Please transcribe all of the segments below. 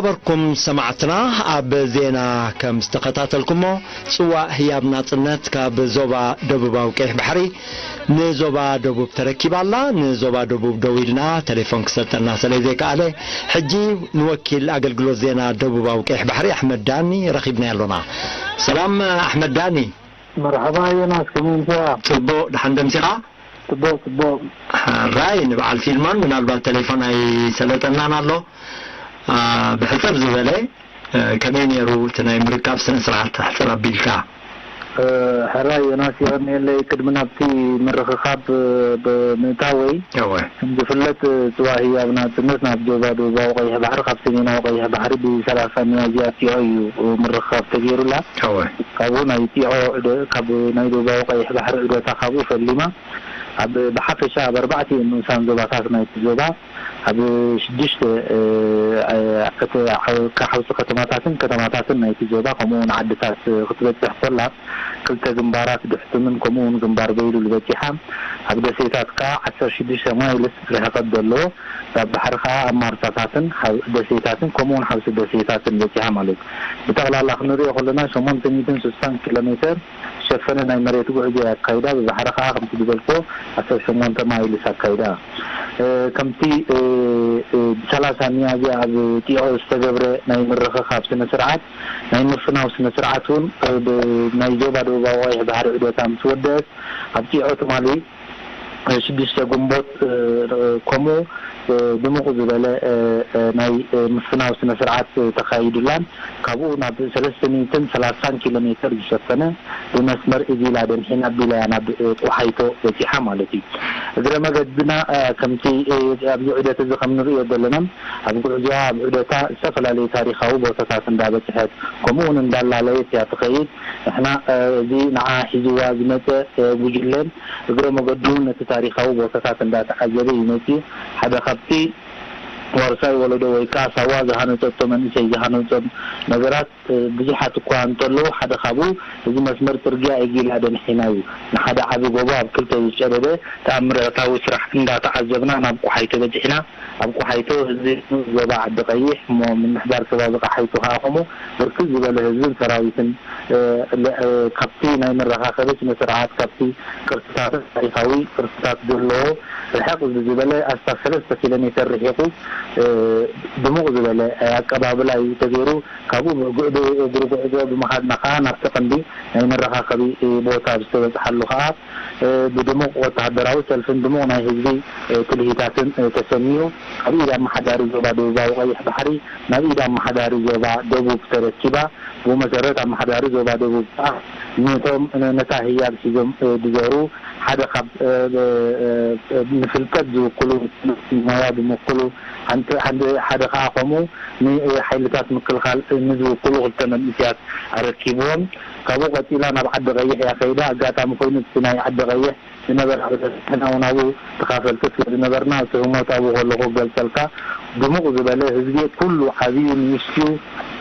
ነበርኩም ሰማዕትና፣ ኣብ ዜና ከም ዝተኸታተልኩሞ፣ ጽዋእ ህያብ ናጽነት ካብ ዞባ ደቡባዊ ቀይሕ ባሕሪ ንዞባ ደቡብ ተረኪባ ኣላ። ንዞባ ደቡብ ደዊልና ቴሌፎን ክሰጠና ስለ ዘይከኣለ፣ ሕጂ ንወኪል ኣገልግሎት ዜና ደቡባዊ ቀይሕ ባሕሪ ኣሕመድ ዳኒ ረኺብናዮ ኣሎና። ሰላም ኣሕመድ ዳኒ። መርሓባ ዮናስ፣ ከመይ ኢልካ? ጽቡቕ፣ ደሓን ደምሲኻ? ጽቡቕ፣ ጽቡቕ። ሕራይ፣ ንበዓል ፊልሞን ምናልባት ቴሌፎን ኣይሰለጠናን ኣሎ። ኣ፣ ብሕጽር ዝበለ፣ እ፣ ከመይ ነይሩ እቲ ናይ ምርካብ ስነ ስርዓት? ሕጽር ኣቢልካ። እ፣ ሕራይ ዮናስ፣ የቐንየለይ። ቅድሚ ናብቲ ምርኽኻብ፣ እ፣ ብምእታወይ፣ እወ። ከም ዝፍለጥ፣ እ፣ ጽዋእ ህያብ ናጽነት ናብ ዞባ ደቡባዊ ቀይሕ ባሕሪ፣ ካብ ሰሜናዊ ቀይሕ ባሕሪ ብ30 ሚያዝያ ቲዖ እዩ ምርኽኻብ ተገይሩላ። እወ። ካብኡ ናይ ቲዖ ዑደ-፣ ካብ ናይ ደቡባዊ ቀይሕ ባሕሪ ዑደታ ካብኡ ፈሊማ፣ ኣብ፣ ብሓፈሻ ኣብ ኣርባዕቲኡ ንኡሳን ዞባታት ናይቲ ዞባ፣ ኣብ ሽዱሽተ፣ እ፣ እ፣ እቲ ዓው-፣ ሓውሲ ከተማታትን ከተማታትን ናይቲ ዞባ፣ ከምኡ እውን ዓድታት ክትበጽሕ ኮላ፣ ክልተ ግንባራት ድሕቱምን ከምኡ እውን ግንባር በይሉል በጺሓ፣ ኣብ ደሴታት ከኣ ዓሰርተ ሽዱሽተ ማይልስ ርሕቀት ዘለዎ፣ ኣብ ባሕሪ ከኣ ኣብ ማርሳታትን ሓው-፣ ደሴታትን ከምኡ እውን ሓውሲ ደሴታትን በጺሓ ማለት እዩ። ብጠቕላላ ክንሪኦ ከለና ሸሞንተ ሚእትን ስሳን ኪሎ ሜተር ዝሸፈነ ናይ መሬት ጉዕዞ እያ ኣካይዳ። ብባሕሪ ከኣ ከምቲ ዝበልክዎ ዓሰርተ ሸሞንተ ማይልስ ኣካይዳ። እ፣ ከምቲ፣ እ፣ እ፣ ብ30 ሚያዝያ ኣብ ጢዖ ዝተገብረ ናይ ምርኽኻብ ስነ ስርዓት፣ ናይ ምፍናው ስነ ስርዓት እውን፣ እ፣ ብ-፣ ናይ ዞባ ደቡባዊ ቀይሕ ባሕሪ ዑደታ ምስ ወደአት፣ ኣብ ጢዖ ትማሊ፣ እ፣ ሽዱሽተ ግንቦት፣ እ፣ ር-፣ ከምኡ፣ እ፣ ድሙቕ ዝበለ፣ እ፣ እ፣ ናይ፣ እ፣ ምፍናው ስነ ስርዓት፣ እ፣ ተኻይዱላን፣ ካብኡ ናብ ሰለስተ ሚእትን ሰላሳን ኪሎ ሜተር ዝሸፈነ ብመስመር እዚላ ደንሒና ኣቢላ እያ ናብ፣ እ፣ ቆሓይቶ በጺሓ ማለት እዩ። እግረ መገድና፣ እ፣ ከምቲ፣ እ፣ ኣብዚ ዑደት እዚ ከም ንርእዮ ዘለና፣ ኣብ ጉዕዞኣ፣ ኣብ ዑደታ ዝተፈላለዩ ታሪኻዊ ቦታታት እንዳበጽሐት፣ ከምኡ እውን እንዳላለየት እያ ትኸይድ። ንሕና፣ እ፣ እዚ ንዓ ሒዝዋ ዝመጸ፣ እ፣ ጉጅለን እግረ መገዱ እውን ነቲ ታሪኻዊ ቦታታት እንዳተዓዘበ እዩ መጺኡ። ሓደ ካብቲ ዋርሳይ ወለዶ ወይ ከኣ ሳዋ ዝሃነጸቶ መንእሰይ ዝሃነጾም ነገራት፣ እ፣ ብዙሓት እኳ እንተለዉ፣ ሓደ ካብኡ እዚ መስመር ጽርግያ ኢጊላ ደንሒና እዩ። ንሓደ ዓቢ ጎቦ ኣብ ክልተ ዝጨደደ ተኣምራታዊ ስራሕ እንዳተዓዘብና ናብ ቆሓይቶ በጺሕና። ኣብ ቆሓይቶ ህዝቢ ዞባ ዓዲ ቀይሕ እሞ ምምሕዳር ከባቢ ቆሓይቶ ከኣ ከምኡ ብርክት ዝበለ ህዝብን ሰራዊትን፣ እ፣ ለ-፣ እ፣ ካብቲ ናይ መረኻኸቢ ስነ ስርዓት፣ ካብቲ ቅርስታት፣ ታሪኻዊ ቅርስታት ዘለዎ ርሕቕ ዝበለ ኣስታት ሰለስተ ኪሎ ሜተር ርሒቑ፣ እ፣ ድሙቕ ዝበለ ኣቀባብላ እዩ ተገይሩ። ካብኡ ብእግሪ፣ ብእግሪ ጉዕዞ ብምኻድና ከኣ ናብቲ ቀንዲ ናይ መረኻኸቢ ቦታ ኣብ ዝተበጽሓሉ ከኣ፣ እ፣ ብድሙቕ ወተሃደራዊ ሰልፍን ድሙቕ ናይ ህዝቢ፣ እ፣ ትልሂታትን፣ እ፣ ተሰንዩ፣ ካብ ኢድ ኣመሓዳሪ ዞባ ደቡባዊ ቀይሕ ባሕሪ ናብ ኢድ ኣመሓዳሪ ዞባ ደቡብ ተረኪባ። ብኡ መሰረት ኣመሓዳሪ ዞባ ደቡብ ከኣ ነቶም፣ ነ-፣ ነታ ህያብ ሒዞም፣ እ፣ ዝዞሩ ሓደ ካብ፣ እ፣ ብ-፣ እ፣ ንፍልጠት ዝውክሉ፣ ሞያ ዝምክሉ፣ ሓንቲ፣ ሓንቲ፣ ሓደ ከኣ ከምኡ ንሓይልታት ምክልኻል ንዝውክሉ ክልተ መንእሰያት ኣረኪብዎም። ካብኡ ቀጺላ ናብ ዓዲ ቀይሕ እያ ከይዳ። ኣጋጣሚ ኮይኑ እቲ ናይ ዓዲ ቀይሕ ዝነበረ ኣብ ሕና እውን ኣብኡ ተኻፈልቲ ስለ ዝነበርና፣ እቲ ህሞት ኣብኡ ከለኹ ክገልጸልካ፣ ድሙቕ ዝበለ ህዝቢ፣ ኩሉ ዓብዩ ንእሽትዩ፣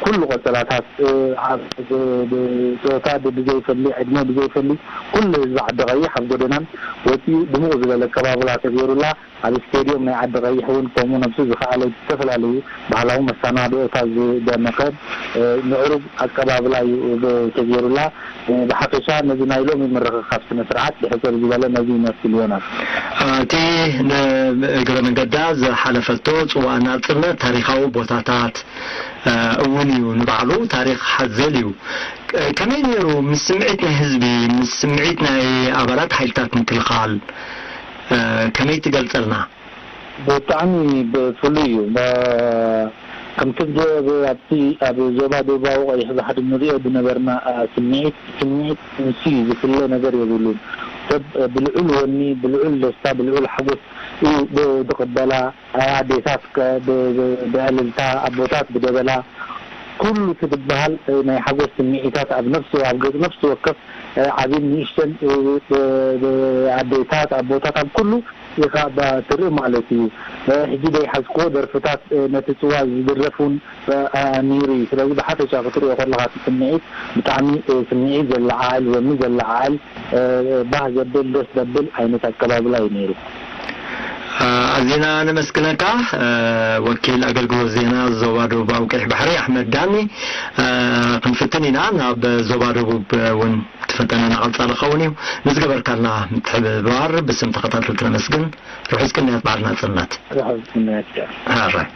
ኩሉ ቆጸላታት፣ እ፣ ኣብ፣ ብ-፣ ብ-፣ ጾታ ብ-፣ ብዘይፈሊ፣ ዕድመ ብዘይፈሊ፣ ኩሉ ህዝቢ ዓዲ ቀይሕ ኣብ ጎደናን ወጺኡ ድሙቕ ዝበለ ኣቀባብላ ተገይሩላ። ኣብ ስቴድዮም ናይ ዓዲ ቀይሕ እውን ከምኡ ነብሱ ዝኸኣለ ዝተፈላለዩ ባህላዊ መሰናድኦታት ዝደመቐ፣ እ፣ ምዕሩግ ኣቀባብላ እዩ ብ-፣ ተገይሩላ። እ፣ ብሓፈሻ ነዚ ናይ ሎሚ ምርኽኻብ ስነ ስርዓት ብሕጽር ዝበለ ነዚ ይመስል ዮናስ። እቲ ን-፣ እግረ መንገዳ ዝሓለፈቶ ጽዋእ ናጽነት ታሪኻዊ ቦታታት፣ እ፣ እውን እዩ፣ ንባዕሉ ታሪኽ ሓዘል እዩ። ከመይ ነይሩ ምስ ስምዒት ናይ ህዝቢ፣ ምስ ስምዒት ናይ ኣባላት ሓይልታት ምክልኻል፣ እ፣ ከመይ ትገልጸልና? ብጣዕሚ ብፍሉይ እዩ። ብ-፣ ከምቲ ብ-፣ ብ-፣ ኣብቲ ኣብ ዞባ ደቡባዊ ቀይሕ ባሕሪ ንሪኦ ዝነበርና፣ እ፣ ስምዒት፣ ስምዒት ምስ እዩ ዝፍለ ነገር የብሉን። ሰብ፣ እ፣ ብልዑል ወኒ፣ ብልዑል ደስታ፣ ብልዑል ሓጎስ እዩ ብ-፣ ዝቕበላ። ኣዴታት ከ ብ-፣ ብ-፣ ብዕልልታ፣ ኣቦታት ብደበላ፣ ኩሉ እቲ ዝበሃል፣ እ፣ ናይ ሓጎስ ስምዒታት ኣብ ነፍሲ፣ ኣብ ገጽ ነፍሲ ወከፍ፣ እ፣ ዓቢን ንእሽተን፣ እ፣ ብ-፣ ብ-፣ ኣዴታት፣ ኣቦታት፣ ኣብ ኩሉ ኢኻ ባ-፣ ትርኢ ማለት እዩ። እ፣ ሕጂ ዘይሓዝክዎ ደርፍታት፣ እ፣ ነቲ ጽዋ ዝድረፍ እውን፣ እ፣ እ፣ ነይሩ እዩ። ስለዚ ብሓፈሻ ክትሪኦ ከለኻ እቲ ስምዒት ብጣዕሚ፣ እ፣ ስምዒት ዘለዓዕል፣ ወኒ ዘለዓዕል፣ እ፣ ባህ ዘብል፣ ደስ ዘብል ዓይነት ኣቀባብላ እዩ ነይሩ። ኣዚና ነመስግነካ። ወኪል ኣገልግሎት ዜና ዞባ ደቡባዊ ቀይሕ ባሕሪ ኣሕመድ ዳኒ። ክንፍትን ኢና ናብ ዞባ ደቡብ እውን ትፈጠነና ቀጻሊ ክኸውን እዩ። ንዝገበርካልና ምትሕብባር ብስም ተኸታተልቲ ነመስግን። ርሑስ ቅንያት በዓል ናጽነት። ርሑስ ቅንያት። ሕራይ።